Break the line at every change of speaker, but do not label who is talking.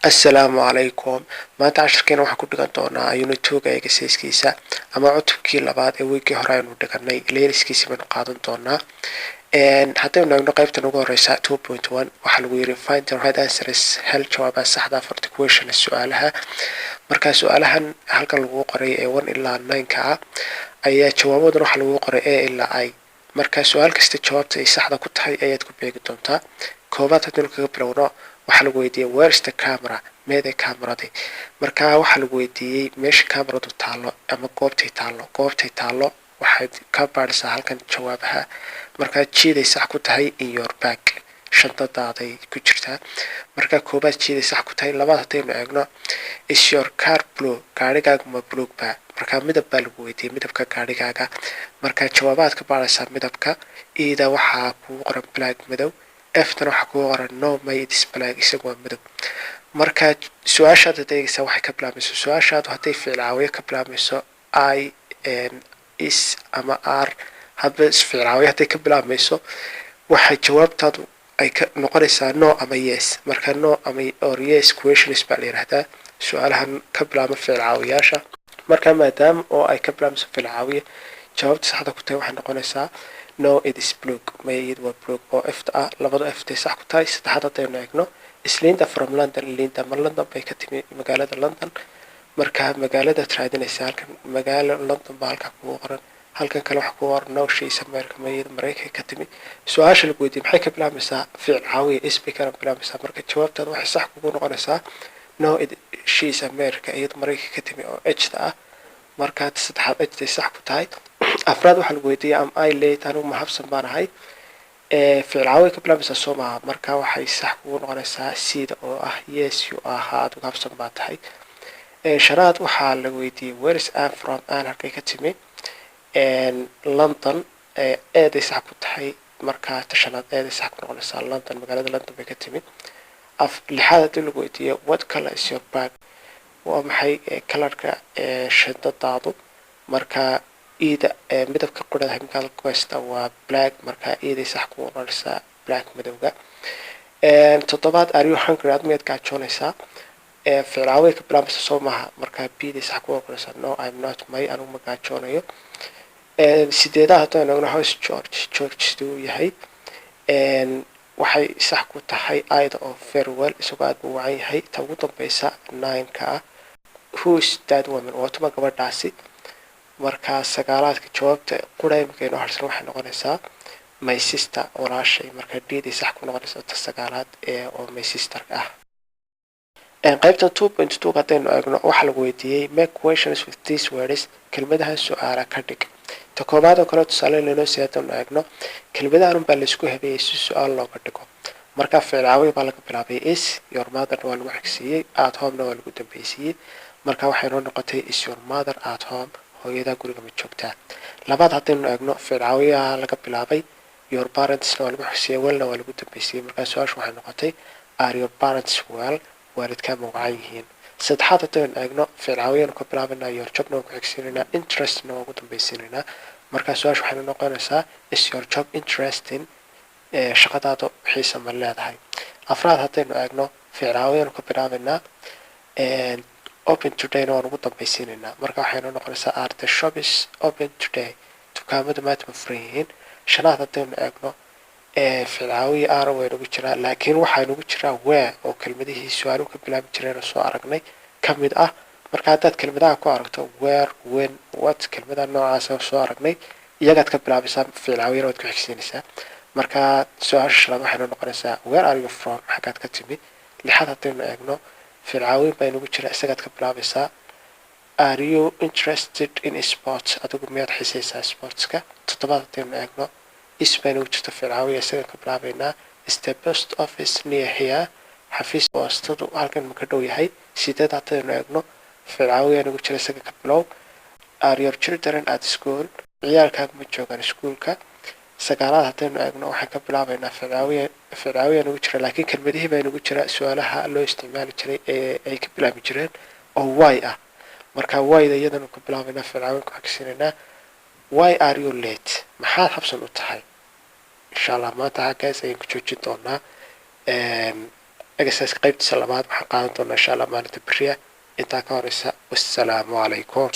Assalaamu calaykum. Maanta cashirkeena waxaan ku dhigan doonaa unit two-ga exercisekiisa ama cutubkii labaad ee weekii hore aynu dhiganay, leeliskiisi baynu qaadan doonaa. Haddaynu eegno qaybtan ugu horeysa, 2.1, waxaa lagu yiri: "Find the right answers", hel jawaabaha saxda, "for the question", su-aalaha. Marka su-aalahan halkan lagu qoray ee 1 ilaa 9-ka ah ayaa jawaabadan waxaa lagu qoray A ilaa I. Marka su-aal kasta jawaabta ay saxda ku tahay ayaad ku beegi doontaa. Koobaad haddaynu kaga bilowno, waxaa lagu weydiiyey: "Where is the camera?" Meeday kameradi? Marka waxaa lagu weydiiyey meesha kameradu taallo ama goobtay taallo. Goobtay taallo waxaad ka baadhisaa halkan jawaabaha. Markaa G-day sax ku tahay, "in your bag", shandadaaday ku jirtaa. Marka koobaad G-day sax ku tahay. Labaad haddaynu eegno: "Is your car blue?" Gaarhigaagu ma blue ba? Marka midab baa lagu weydiiyey, midabka gaarhigaaga. Marka jawaabaad ka baadhaysaa midabka. E-da waxaa kugu qoran "black", madow. F-tan waxaa kugu qoran "no", may, "it's black", isagu waa madow. Marka su-aashaad hadda eegaysaa waxay ka bilaabmayso. Su-aashaadu hadday ficil caawiye ka bilaabmayso, I, is ama are, hadba ficil caawiye hadday ka bilaabmayso, waxay jawaabtaadu ay ka noqonaysaa no ama yes. Marka no ama or yes questions baa la yihahdaa su-aalahan ka bilaabma ficil caawiyaasha. Marka maadaama oo ay ka bilaabmayso ficil caawiye, jawaabta saxda ku tahay waxay noqonaysaa "no, it is blue", may, iyadu waa blue, oo F-ta ah. Labada F-tay sax ku tahay. Saddexaad haddaynu eegno: "Is Linda from London?" Linda ma London bay ka timi, magaalada London? Marka magaaladaad raadinaysa halkan, magaalo London baa halkaa kugu qoran. Halkan kale waxaa kugu qoran "no, she is America", mayada Maraykanka ka timi. Su-aasha lagu weydiiyey maxay ka bilaabmaysaa? Ficil caawiya, is bay kana bilaabmaysaa. Marka jawaabtaada waxay sax kugu noqonaysaa "no, it she is America", iyadu Maraykanka ka timi, oo H-ta ah. Marka saddexaad H-tay sax ku tahay. Afraad waxaa lagu weydiiyey: "Am I late?" Anigu ma habsan baan ahay? Ficil caawiya ka bilaabmaysaa, soo maaha? Marka waxay sax kugu noqonaysaa C-da oo ah "yes, you are", haa, adigu habsan baa tahay. Shanaad waxaa la weydiiyey: "Where is Ann from?" Ann halkay ka timi? London, A-day sax ku tahay. Marka ta shanaad A-day sax ku noqonaysaa, London, magaalada London bay ka timi. Af lixaad haddii lagu weydiiyo: "What color is your bag?" Waa maxay colorka shandadaadu? Marka E-da, midabka qurada imkaad ku haysta waa black. Marka E-day sax ku noqonaysaa, black, madowga. Toddobaad: "Are you hungry?" Aad miyaad gaajoonaysaa? Ficilcaaway ka bilaabmaysa, soo maaha? Marka B-day sax ku noqonaysaa, "No, I'm not", may, anigu ma gaajoonayo. Sideedaha haddaan eegno: "How is George?" George siduu u yahay? Waxay sax ku tahay I-da oo "very well", isagoo aad buu wacan yahay. Ta ugu dambeysa, nine-ka ah: "Who is that woman?" Waa tuma gabadhaasi? Marka sagaalaadka jawaabta qura imika inoo harsan waxay noqonaysaa "my sister", walaashay. Marka D-day sax ku noqonaysa ta sagaalaad ee oo "my sister" ah. Qaybtan 2.2 haddaynu eegno, waxaa lagu weydiiyey: "Make questions with these words." Kelmadahan su-aala ka dhig. Ta koobaad oo kale tusaale lanoo sii haddaynu eegno, kelmadahan unbaa laisku habeeyey si su-aal looga dhigo. Marka ficilcaawi baa laga bilaabay, is, your motherna waa lagu xigsiiyey, at homena waa lagu dambeysiiyey. Marka waxay noo noqotay "Is your mother at home?" Hooyadaa guriga ma joogtaa? Labaad haddaynu eegno, ficilcaawiyaha laga bilaabay, your parentsna waa lagu xigsiiyey, wellna waa lagu dambeysiiyey. Markaa su-aashu waxay noqotay "Are your parents well?" Waalidkaa ma wacan yihiin? Saddexaad haddaynu eegno, ficilcaawiyanu ka bilaabanaa, your jobna waan ku xigsiinaynaa, interestna waan ugu dambeysiinaynaa. Markaa su-aashu waxayna noqonaysaa "Is your job interesting?" Shaqadaadu xiisa ma leedahay? Afraad haddaynu eegno, ficilcaawiyanu ka bilaabaynaa, open todayna waan ugu dambeysiinaynaa. Marka waxayna noqonaysaa "Are the shops open today?" Dukaamadu maanta ma furan yihiin? Shanaad haddaynu eegno, ficilcaawiya are way nagu jiraa, laakiin waxaa nagu jiraa where, oo kelmadihii su-aaluhu ka bilaabi jireen oo soo aragnay ka mid ah. Marka haddaad kelmadaha ku aragto where, when, what, kelmadaha noocaasa soo aragnay, iyagaad ka bilaabaysaa, ficilcaawiyana waad ku xigsiinaysaa. Marka su-aasha shanaad waxayna noqonaysaa "Where are you from?" Xaggaad ka timi? Lixaad haddaynu eegno, ficilcaawiyin baa inagu jira, isagaad ka bilaabaysaa. "Are you interested in sports?" Adigu miyaad xiisaysaa sportska? Toddobaad haddaynu eegno, is baa inagu jirta, ficilcaawiya, isagaan ka bilaabaynaa. "Is the post office near here?" Xafiis boostadu halkan ma ka dhow yahay? Sideed haddaynu eegno, ficilcaawiya inagu jira, isaga ka bilow. "Are your children at school?" Ciyaalkaaga ma joogaan iskuulka? Sagaalaad haddaynu eegno, waxaan ka bilaabaynaa ficilcaawiya. Ficilcaawiya nagu jira, laakiin kelmadihii baa nagu jira su-aalaha loo isticmaali jiray ee ay ka bilaabi jireen oo why ah. Marka whyda iyadanu ka bilaabaynaa, ficilcaawiyan ku xigsiinaynaa. "Why are you late?" Maxaad habsan u tahay? Insha Allah maanta halkaas ayaan ku joojin doonaa. Exercise qaybtiisa labaad waxaan qaadan doonaa, insha Allah, maalinta beriya. Intaa ka horeysa, wassalaamu calaykum.